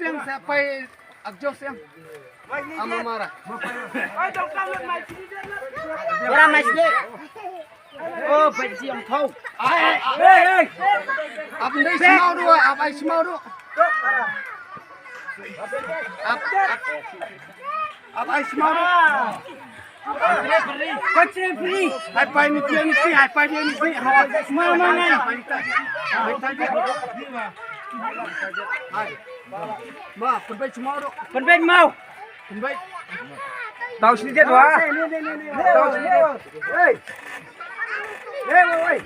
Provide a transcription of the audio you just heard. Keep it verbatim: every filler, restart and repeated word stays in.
biang sa pai adjust ïa. Ama mara. Ora mai sini. Oh, bai ji ang thau. Hey, hey. Ap ndai smau du, ap ai smau du. Ap, ap, ap ai smau du. Kau ceri free. Hai pai ni dia ni si, hai pai dia ni si. Ma, ma, ma. Hai. Ma, pynbeit smau du. Pynbeit mau. Pynbeit. Tau sini dia dua. Tau sini dia. Hey. Hey, hey, hey.